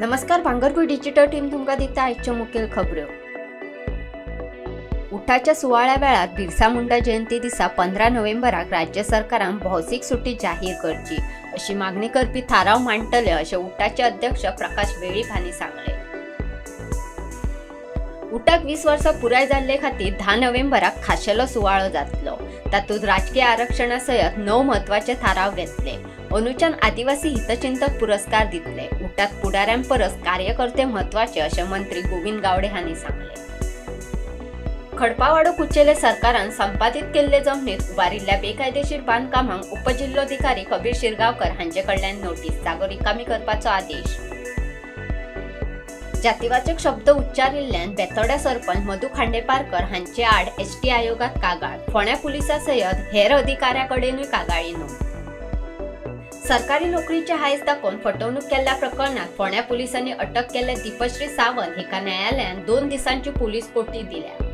नमस्कार, भांगरभूंय digital team तुमकां दिता आयच्यो मुखेल खबऱ्यो. उठाच्या सुवाळ्या वेळार बिरसा मुंडा जयंती दिसा 15 नोव्हेंबराक राज्य सरकारान भौशीक सुटी जाहीर करची अशी मागणी करपी थाराव मांडटले अशें उटाचे अध्यक्ष प्रकाश वेळीप हांणी सांगलें. उटाक 20 वर्सां पुराय जाल्ले खातीर 10 नोव्हेंबराक खाशेलो सुवाळो जातलो. तातूंत राजकीय आरक्षणा सयत 9 म्हत्वाचे थाराव घेतले. अंदूच्यान आदिवासी हितचिंतक पुरस्कार दितले. उटात फुडाऱ्यां परस कार्यकर्ते म्हत्वाचे अशें मंत्री गोविंद गावडे हांणी सांगलें. खडपावाडो कुचेले सरकारान संपादीत केल्ले जमनीत उबारिल्ल्या बेकायदेशीर बांदकामांक उपजिल्लोधिकारी कबीर शिरगांवकर हांचे कडल्यान नोटीस, जागो रिकामी करपाचो आदेश. जातीवाचक शब्द उच्चारिल्ल्यान बेतोड्या सरपंच मधू खांडेपारकर हांचे आड एसटी आयोगात कागाळ, फोंड्या पुलिसां सयत हेर अधिकाऱ्यां कडेनूय कागाळी नोंद. सरकारी नोकरीचे हायस दाखोवन फटवणूक केल्ल्या प्रकरणात फोंड्या पुलिसांनी अटक केल्ले दीपश्री सावंत हिका न्यायालयान 2 दिसांची पुलीस कोठी दिल्या.